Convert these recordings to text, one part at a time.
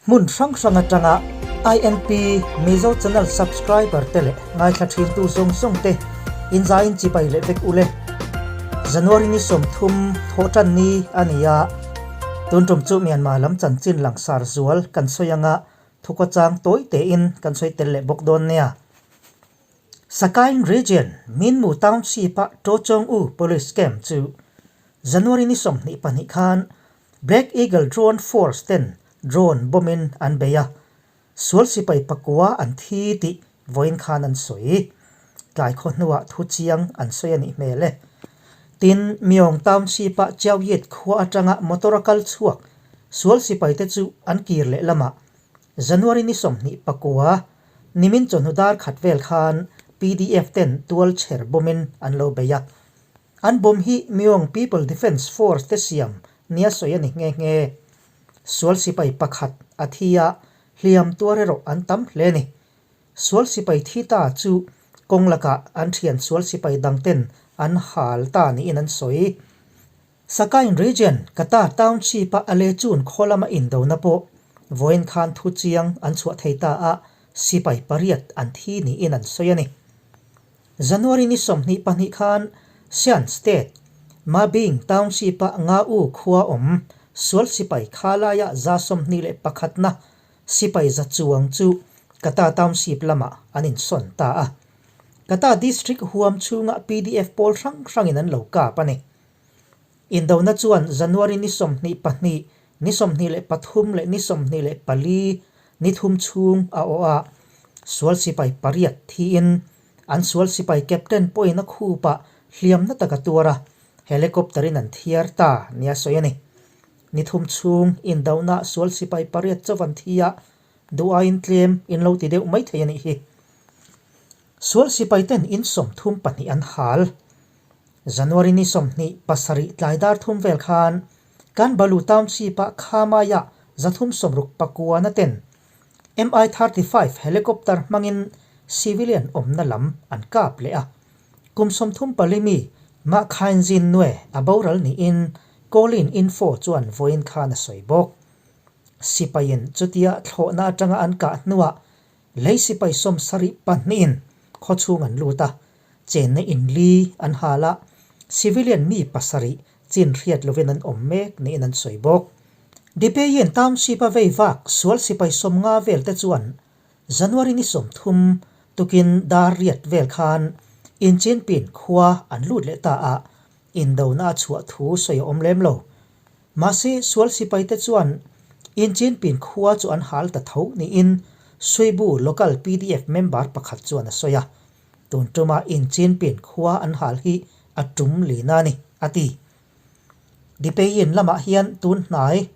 Hmun hrang hrang atanga INP Mizo Channel subscriber te leh ngaithla thintu zawng zawng te inzaiin chipai leh vek ule. January ni 30 thawhtan ni a ni a, tun tum chu Myanmar lam chanchin langsar zual kan sawi anga thukhawchang tawi tein kan sawi tel leh bawk dawn nia. Sakaing Region, Minmu Township-a Tochong U Police Camp chu January ni 22 khan Black Eagle Drone Force ten drone bomb-in an bei a, sual sipai pakua an thi tih vawiin khan an sawi. Tlai khaw hnuah thu chiang an sawi a nih hmel e. Tin, Myong Township-a Chiaoyit khua atanga motor a kal chhuak sual sipaite chu an kir leh lamah January ni 29 nimin chawhnu dar khat vel khan PDF ten tual chher bomb-in an lo bei a. An bomb hi Myong People Defence Force te siam nia sawi a ni nghe nghe. Sual sipai pakhat a thi a, hliam tuar erawh an tam hle a ni. Sual sipai thi ta chu kawng lakah an thian sual sipai dang ten an hal ta niin an sawi. Sakaing Region, Kata Township-a Alechun khaw lama indona pawh vawiin khan thu chiang an chhuah thei ta a, sipai pariat an thi niin an sawi a ni. January ni 22 khan Shan State, Mabing Township-a Nga U khua awm sual sipai kha laia 21 na sipai za chuang chu Kata Township lamah an insawn ta a. Kata District huam chhunga PDF pawl hrang hrangin an lo kap a ni. Indona chuan January ni 22, ni 23 leh ni 24 ni thum chhung a awh a, sual sipai pariat thiin an sual sipai captain pawhin a khupah hliamna tak a tuar a, helicopter-in an thiar ta nia sawi a ni. Ni thum chhung indona sual sipai pariat chauh an thi a, duh aiin tlem in lo ti deuh mai thei a nih hi. Sual sipai ten in 32 an hal. January ni 27 tlai dar thum vel khan kan Balu Township-a Khamaiah 369 na ten Mi-35 helicopter hmangin civilian awmna lam an kap leh a. Kum 34 mi Mah Khainzin Nwe a boral niin Colin Info chuan vawiin khan a sawi bawk. Sipaiin chutia thlawhna atanga an kah hnuah lei sipai 72 in khawchhung an lut a, chenna in li an hal a, civilian mi pasarih chin hriat lovin an awm mek niin an sawi bawk. Dipeyin Township-a vei vak sual sipai 50 vel te chuan January ni 30 tukin dar riat vel khan Inchinpin khua an lut leh ta a, indona a chhuah thu sawi a awm lem lo. Mahse, sual sipai te chuan Inchinpin khua chu an hal ta tho niin Suibu Local PDF member pakhat chuan a sawi a. Tun tuma Inchinpin khua an hal hi a tum lina a ni, a ti. Dipeyin lamah hian tun hnai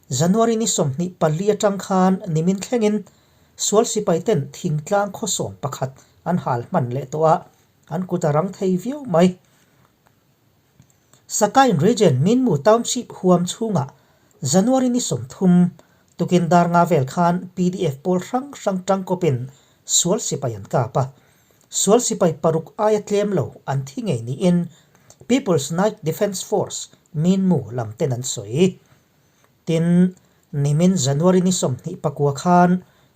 January ni 24 atang khan nimin thlengin sual sipai ten thingtlang khaw 11 an hal hman leh tawh a, an kut a rang thei viau mai. Sakaing Region Minmu Township huam chhungah January ni 30 tukin dar nga vel khan PDF pawl hrang hrang tangkawpin sual sipai an kap a. Sual sipai paruk aia tlem lo an thi ngei niin People's Night Defence Force Minmu lam ten an sawi. Tin, nimin January ni 29 khan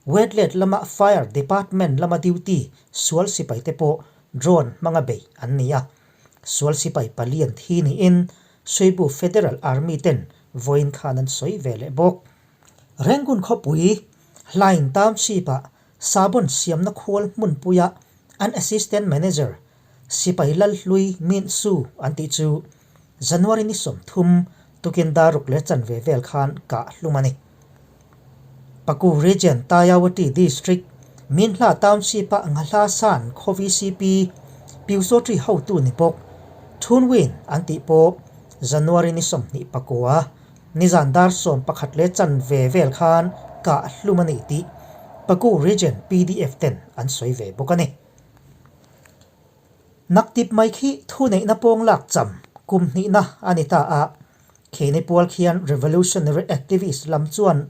Wetlet lama Fire Department lama duty sual sipai te pawh drone hmanga bei an ni a. Sual sipai pali an thi niin Suibu Federal Army ten vawiin khan an sawi ve leh bawk. Rangoon khawpui Hlaing Township-ah Sabon siamna khual hmunpuia an Assistant Manager Sipai Lalhlui Min Su an tih chu January ni 30 tukin dar ruk leh chanve vel khan kah hlum a ni. Paku Region Tayawati District Minhla Township-a Ngahla San khaw VCP Pyusawṭi hotu ni bawk Thunwin an tih pawh January ni 29 nizan dar 11 leh chanve vel khan kah hlum a ni tih Paku Region PDF ten an sawi ve bawk a ni. Naktip mai khi thu neihna pawng lak cham kum hnihna a ni ta a, khini pual khian revolutionary activist lam chuan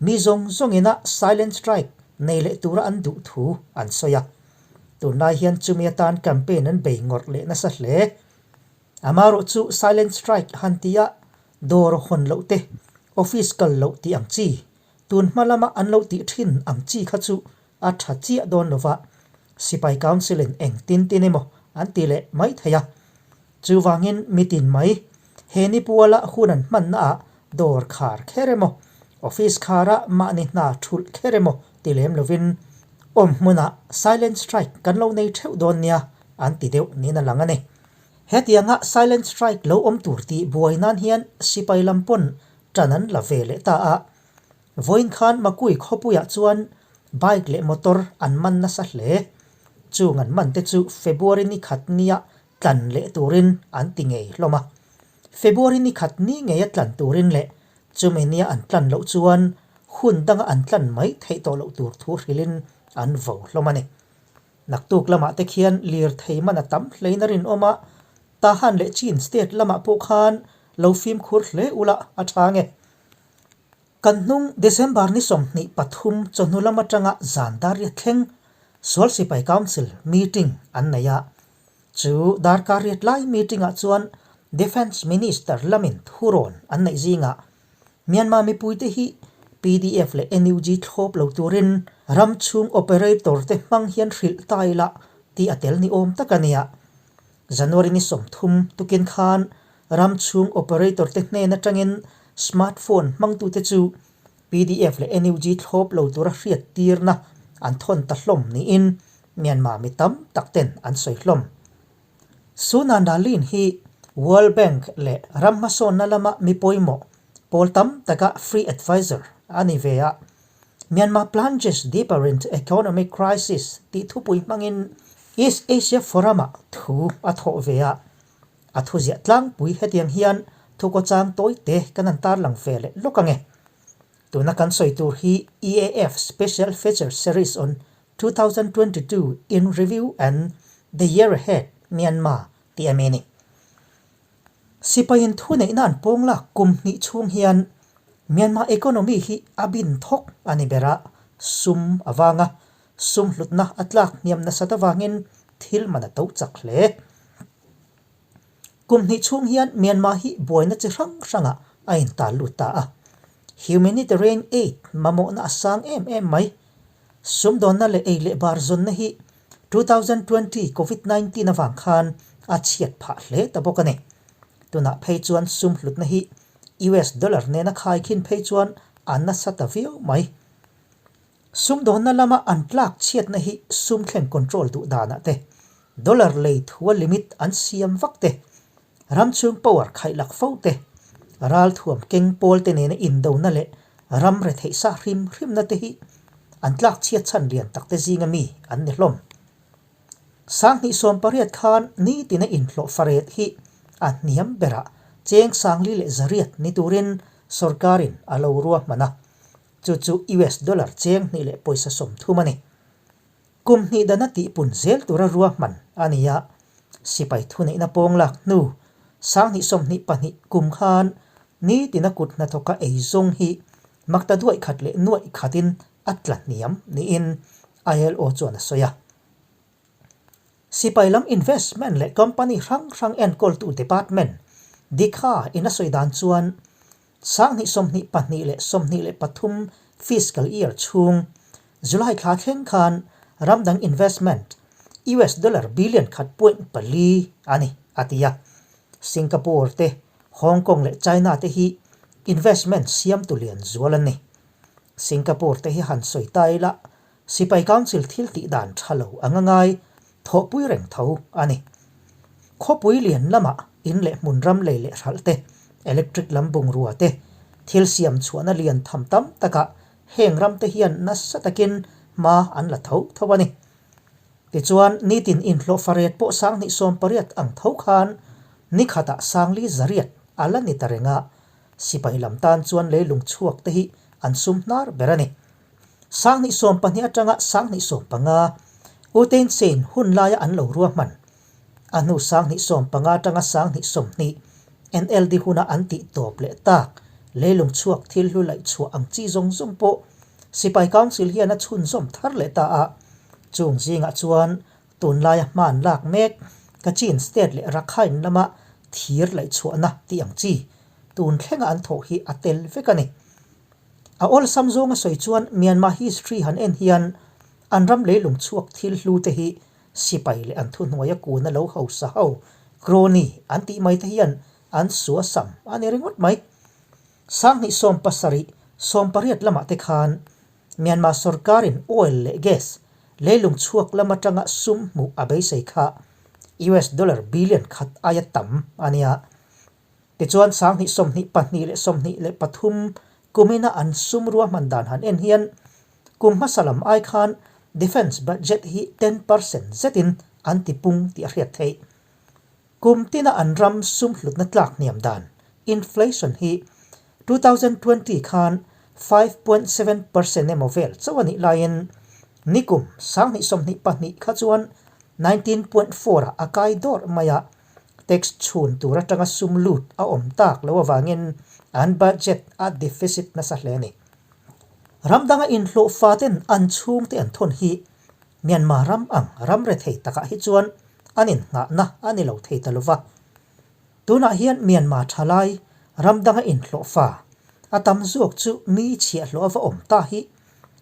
mi zawng zawngina silent strike nei leh tura an duh thu an sawi a. Tunlai hian chumi atan campaign an bei ngawrh leh nasa hle. Amarawh chu silent strike han tia dawr hawn loh te, office kal loh tih ang chi. Tun hma lama an lo tih thin ang chi kha chu a tha chiah dawn lova, Sipai Council in eng tin tin emaw an ti leh mai thei a. Chuvangin mitin mai, he ni puala hun an hmanna ah dawr khar kher emaw, office khara mahni hna thulh kher emaw ti lem lovin awm hmunah silent strike kan lo nei theuh dawn nia an ti deuh niin a lang a ni. Hetianga silent strike lo awm tur tih buai nan hian sipai lam pawn ṭan an la ve leh ta a. Vawiin khan Makui khawpuiah chuan bike leh motor an man nasa hle. Chung an man te chu February ni khat nia tlan leh turin an ti ngei hlawm a. February ni khat ni ngeia tlan turin leh chumi nia an tlan loh chuan hun danga an tlan mai theih tawh loh tur thu hrilhin an vo hlawm a ni. Naktuk lamah te khian lirthei man a tam hlein a rinawm a, Tahan leh Chin state lamah pawh khan lo fimkhur hle ula a tha nge. Kan hnung December ni 23 chawhnu lam atanga zan dar riat thleng Sual Sipai Council meeting an nei a. Chu darkar riat lai meeting ah chuan Defence Minister lamin thurawn an neih zingah Myanmar mipuite hi pdf leh NUG thlawp lo turin ram chhung operator te hmang hian hrilh ta ila tih a tel ni awm tak a nia. January ni 30 tukin khan ram chhung operator te hnen atangin smartphone hmangtute chu pdf leh NUG thlawp lo tura hriat tirna an thawn ta hlawm niin Myanmar mi tam tak ten an sawi hlawm. Sunanda Lin hi World Bank leh ram hmasawnna lama mi pawimawh pawl tam taka free advisor a ni ve a. Myanmar plunges deeper into economic crisis tih thupui hmangin East Asia Forum-ah thu a thawh ve a. A thuziah tlangpui hetiang hian thukawchang tawite kan han tarlang ve leh lawk ange. Tuna kan sawi tur hi EAF Special Feature Series on 2022 in Review and the Year Ahead, Myanmar tih a mi a ni. Sipaiin thuneihna an pawng lak kum hnih chhung hian Myanmar economy hi a bin thawk a ni ber a, sum a vang a, sum hlutna a tlak hniam nasat avangin thil man a to chak hle. Kum hnih chhung hian Myanmar hi buaina chi hrang hrangah a intal lut ta a. Humanitarian aid mamawhna a sang em em mai. Sumdawnna leh ei leh bar zawnna hi 2020 Covid 19 avang khan a chhiat phah hle ta bawk a ni. Tunah phei chuan sum hlutna hi US dollar nena khaikhin phei chuan a nasa ta viau mai. Sumdawnna lama an tlak chhiatna hi sum thleng control duh danah te, dollar lei thua limit an siam vak te, ram chhung power khaihlak fo te, ralthuam keng pawl te nena indona leh ram retheih sa hrim hrimna te hi an tlak chhiat chhan lian tak te zinga mi an ni hlawm. 2018 khan nitina inhlawh faret hi a hniam berah cheng 4300 ni turin sorkarin a lo ruahman a. Chu chu US dollar cheng hnih leh pawisa 30 a ni. Kum hnih dana tihpun zel tura ruahman a ni a, sipai thuneihna pawng lak hnu 2022 kum khan nitina kut hnathawka ei zawng hi makta duaih khat leh nuaih khatin a tla hniam niin ILO chuan a sawi a. Sipai lam investment leh company hrang hrang enkawltu department Dikha in a sawi dan chuan 2022 leh 23 fiscal year chhung July thla thleng khan ram dang investment US dollar billion khat point pali a ni, a ti a. Singapore te, Hong Kong leh China te hi investment siamtu lian zual an ni. Singapore te hi han sawi ta ila Sipai Council thil tih dan tha lo anga ngai thawhpui reng tho a ni. Khawpui lian lamah in leh hmun ram lei leh hralh te, electric lam bungrua te, thil siam chhuahna lian tham tam takah heng ram te hian nasa takin hma an la tho tho a ni. Tichuan, nitin inhlawh fariat pawh 2018 ang tho khan nikhatah 4300 a la ni ta reng a, sipai lam tan chuan leilung chhuak te hi an sum hnar ber a ni. 2012 atanga 2015 U Thein Sein hun laia an lo ruahman. A hnu 2015 atanga 2020 NLD huna an tih tawp leh tak leilung chhuak thil hlu laih chhuah ang chi zawng zawng pawh Sipai Council hian a chhunzawm thar leh ta a. Chung zingah chuan tunlaia hman lak mek Kachin State leh Rakhine lama thir laih chhuahna tih ang chi tun thlenga an thawh hi a tel vek a ni. A awlsam zawnga sawi chuan Myanmar history han en hian an ram leilung chhuak thil hlu te hi sipai leh an thuhnuaia kuna lo hausa ho, crony, an tih mai te hian an suasam a ni ringawt mai. Sanghnih 70, 80 lamah te khan Myanmar sorkarin oil leh gas leilung chhuak lam atanga sum hmuh a beisei kha US dollar billion khat aia tam a nia. Tichuan 20 22 leh 23 kumina an sum ruahman dan han en hian kum hmasa lam ai khan defence budget hi 10% zetin an tipung tih a hriat theih. Kum tina an ram sum hlutna tlak hniam dan, inflation, hi 2020 khan 5.7% emaw vel chauh a nih laiin nikum 2022 kha chuan 19.4 ah a kai dawrh mai a, tax chhun tur atanga sum lut a awm tak loh avangin an budget a deficit nasa hle a ni. Ram danga inhlawh faten an chhungte an thawn hi Myanmar ram ang ram rethei takah hi chuan an innghahna a ni lo thei ta lova. Tunah hian Myanmar thalai ram danga inhlawhfa a tam zawk chu mi chhiahhlawh a va awm ta hi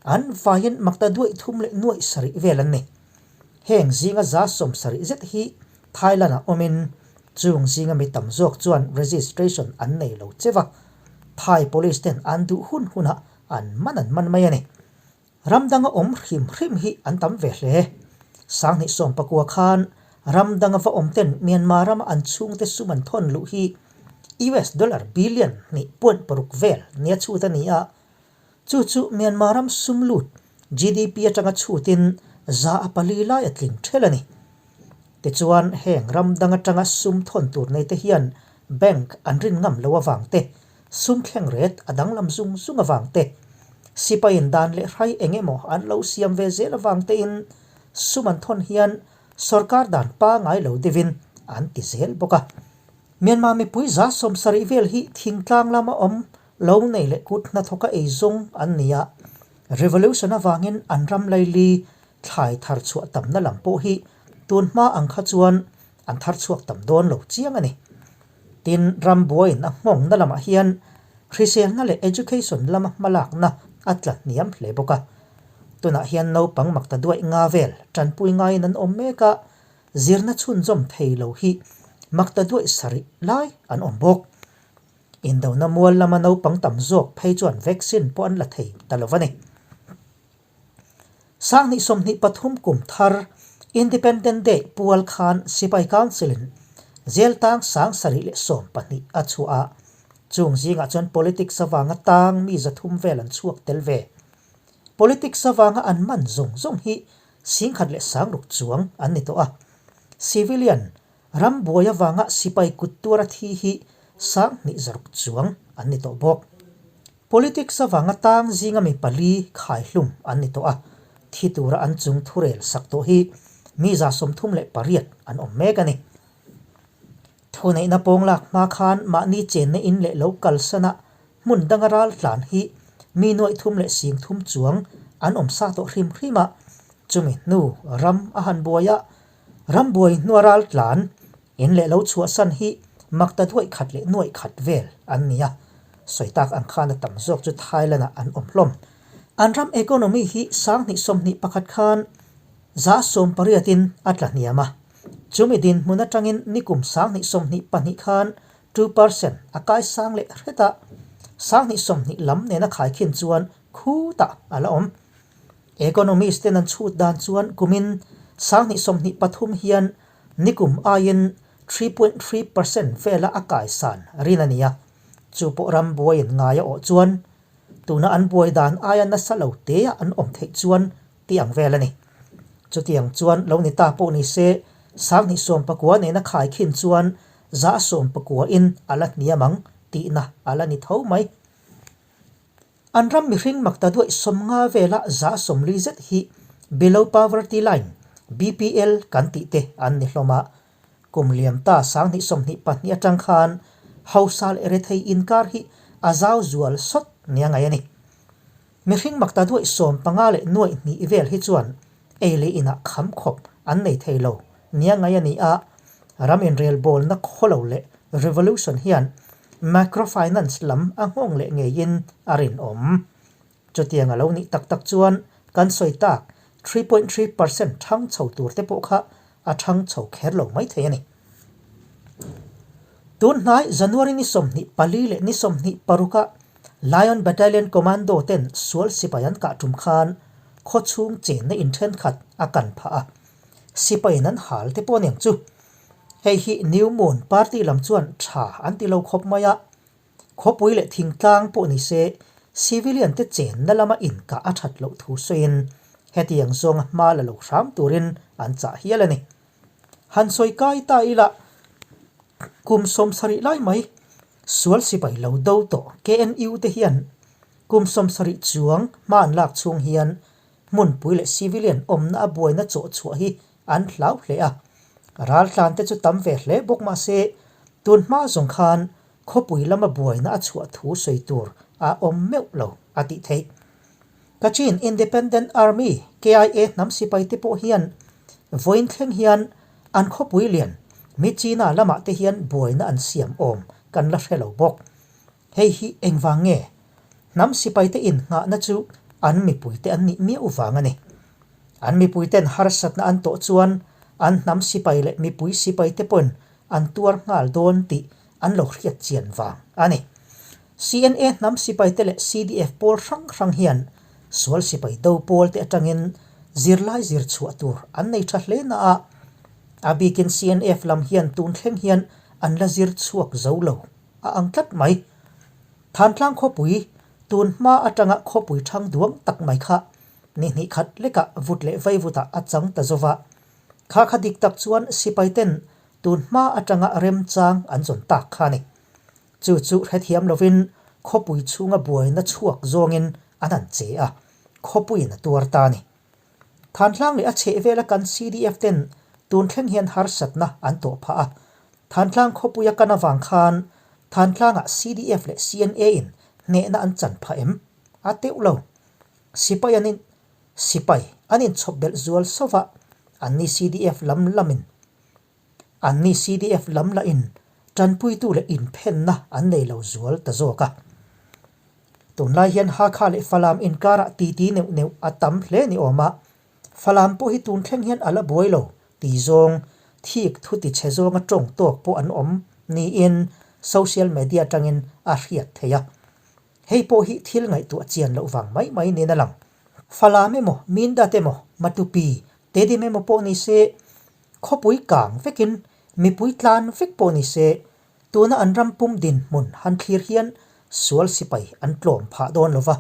an vaiin makta duaih thum leh nuaih sarih vel an ni. Heng zinga 70 zet hi Thailand-ah awmin chung zinga mi tam zawk chuan registration an nei lo che va, Thai police ten an duh hun hunah an man an man mai a ni. Ram danga awm hrim hrim hi an tam ve hle. 2019 khan ram danga va awm ten Myanmar rama an chhungte sum an thawn luh hi US dollar billion 2.6 vel nia chhut a ni a. Chu chu Myanmar ram sum lut GDP atanga chhutin 4% lai a tling ṭhelh a ni. Tichuan heng ram dang atanga sum thawn tur nei te hian bank an rin ngam lo avang te, sum thleng ret a danglam zung zung avang te, sipaiin dan leh hrai eng emaw an lo siam ve zel avang tein sum an thawn hian sorkar dan pangai lo deuhin an ti zel bawk a. Myanmar mipui 70 vel hi thingtlang lama awm lo nei leh kut hnathawka ei zawng an ni a, revolution avangin an ram laili thlai thar chhuah tamna lam pawh hi tun hma ang kha chuan an thar chhuak tam dawn lo chiang a ni. Tin, ram buaiin a nghawngna lamah hian hriselna leh education lama hmalakna a tla hniam hle bawk a. Tunah hian naupang makta duaih nga vel tanpui ngaiin an awm mek a, zirna chhunzawm thei lo hi makta duaih sarih lai an awm bawk. Indona mual lama naupang tam zawk phei chuan vaccine pawh an la thei ta lo a ni. 2023 kum thar Independent Day pual khan Sipai Council-in jail tang 712 a chhuah a, chung zingah chuan politics avanga tang mi 300 vel an chhuak tel ve. Politics avanga an man zawng zawng hi 10,060 chuang an ni tawh a. Civilian ram buai avanga sipai kut tuara thi hi 2600 chuang an ni tawh bawk. Politics avanga tang zinga mi pali khaihlum an ni tawh a, thi tura an chung thurel sak tawh hi mi 38 an awm mek a ni. Thuneihna pawng lak hma khan mahni chenna in leh lo kalsana hmun danga ral tlan hi mi 330,000 chuang an awm sa tawh hrim hrim a, chumi hnu ram a han buai a, ram buai hnua ral tlan In leh lo chhuahsan hi makta duaih khat leh nuaih khat vel an ni a, sawi tak ang khan a tam zawk chu Thailand-ah an awm hlawm. An ram economy hi 2021 khan 80%-in a tla hniam a, chumi dinhmun atangin nikum 2022 khan 2% a kai sang leh hret a, 2020 lam nena khaikhin chuan khutah a la awm. Economist ten an chhut dan chuan kumin 2023 hian Nikum aiin 3.3% vela a kaisan rin a ni a, chu pawh ram buaiin ngai a awh chuan tuna an buai dan aia nasa lo tea an awm theih chuan tih ang vel a ni. Chutiang chuan lo ni ta pawh ni se, 2019 nena khaikhin chuan 19%-in a la hniam ang tihna a la ni tho mai. An ram mihring makta duaih 50 vela 40 zet hi Below Poverty Line, BPL, kan tih te an ni hlawm a. Kum liam ta 2022 atang khan hausa leh rethei inkar hi a zau zual sawt nia ngaih a ni. Mihring makta duaih 15 leh nuaih hnih vel hi chuan ei leh inah kham khawp an nei thei lo nia ngaih a ni a, ram inrelbawlna khawlo leh revolution hian microfinance lam a nghawng leh ngeiin a rinawm. Chutiang a lo nih tak tak chuan kan sawi tak 3.3% ṭhang chho tur te pawh kha a ṭhang chho kher lo mai thei a ni. Tun hnai January ni 24 leh ni 26 ah Lion Battalion Commando ten sual sipai an kah tum khan khawchhung chenna in thenkhat a kan phah a, sipaiin an hal te pawh aniang chu. Hei hi New Moon Party lam chuan tha an ti lo khawp mai a, Khawpui leh thingtlang pawh ni se, civilian te chenna lama inkah a that loh thu sawiin hetiang zawnga hma la lo hram turin an chah hial a ni. Han sawi kai ta ila, kum 70 lai mai sual sipai lo do tawh KNU te hian kum 70 chuang hma an lak chhung hian hmunpui leh civilian awmna a buaina chawh chhuah hi an hlau hle a. Raltlan te chu tam ve hle bawk mah se, tun hma zawng khan khawpui lama buaina a chhuah thu sawi tur a awm meuh lo a tih theih. Kachin Independent Army, KIA, hnam sipai te pawh hian vawiin thleng hian an khawpui lian Myitkyina lamah te hian buaina an siam awm kan la hre lo bawk. Hei hi engvang nge? Hnam sipai te innghahna chu an mipui te an nih miau vang a ni. An mipui ten harsatna an tawh chuan an hnam sipai leh mipui sipai te pawhin an tuar nghal dawn tih an lo hriat chian vang a ni. CNA hnam sipai te leh CDF pawl hrang hrang hian sual sipai do pawl te atangin zirlai zir chhuah tur an nei tha hle na a, a bikin CNF lam hian tun thleng hian an la zir chhuak zo lo a ang tlat mai. Thantlang khawpui tun hma atanga khawpui thang duang tak mai kha ni hnih khat lekah vut leh vaivutah a chang ta zova. Kha kha dik tak chuan sipai ten tun hma atanga remchang an zawn tak kha a ni. Chu chu hrethiam lovin khawpui chhunga buaina chhuak zawngin an han che a, khawpuiin a tuar ta a ni. Thantlang leh a chhehvela kan CDF ten tun thleng hian harsatna an tawh phah a, Thantlang khawpuia kan avang khan Thantlangah CDF leh CNA in hnehna an chan phah em? A teuh lo. Sipai an in Sipai an inchhawp belh zual sauh a, anni CDF lam lamin anni CDF lam lahin tanpuitu leh inphenna an nei lo zual ta zawk a. Tunlai hian Hakha leh Falam inkarah titi neuh neuh a tam hle ni awm a, Falam pawh hi tun thleng hian a la buai lo ti zawng thik thu ti chhe zawnga tawng tawk pawh an awm niin social media atangin a hriat theih a. Hei pawh hi thil ngaihtuah chian loh vang mai mai niin a lang. Falam emaw, Mindat emaw, Matupi, Tedim emaw pawh ni se, khawpui kang vekin mipui tlan vek pawh ni se, tuna an ram pum dinhmun han thlir hian sual sipai an tlawm phah dawn lo va.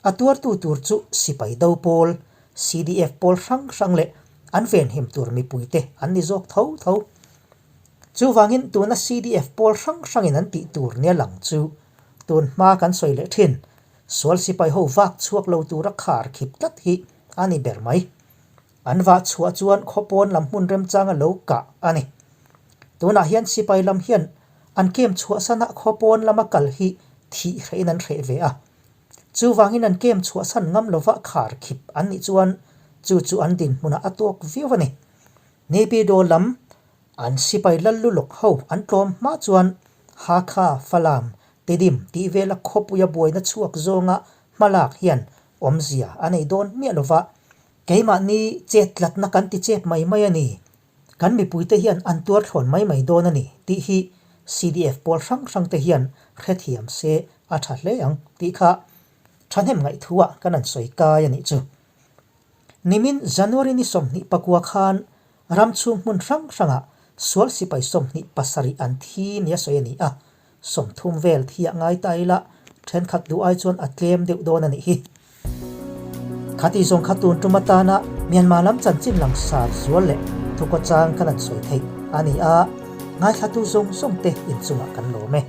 A tuartu tur chu sipai do pawl, CDF pawl hrang hrang leh an venhim tur mipuite an ni zawk tho tho. Chuvangin tuna CDF pawl hrang hrangin an tih tur nia lang chu tun hma kan sawi leh thin, sual sipai ho vak chhuak lo tura khar khip tlat hi a ni ber mai. An vah chhuah chuan khawpawn lam hmun remchanga lo kah a ni. Tunah hian sipai lam hian an kem chhuahsana khawpawn lama kal hi thih hrehin an hreh ve a. Chuvangin an kem chhuahsan ngam lova khar khip an nih chuan chu chu an dinhmunah a tawk viau a ni. Naypyidaw lam an sipai lal lulawk ho an tlawm hma chuan Hakha, Falam, Tedim tih vela khawpuia buaina chhuak zawnga hmalak hian awmzia a nei dawn miah lova, keimahni chet tlatna kan ti chep mai mai a ni, kan mipuite hian an tuar thlawn mai mai dawn a ni tih hi CDF pawl hrang hrang te hian hrethiam se a tha hle ang tih kha thahnem ngaihthuah kan han sawi kai a nih chu. Nimin January ni 24 khan ram chhung hmun hrang hrangah sual sipai 27 an thi nia sawi a ni a, 30 vel thi a ngai ta ila thenkhat duh ai chuan a tlem deuh dawn a nih hi. Khati zawng kha tun tum atana Myanmar lam chanchin langsar zual leh thukaw chang kan han sawi theih a ni a, ngaithlatu zawng zawng te inchungah kan lawm e.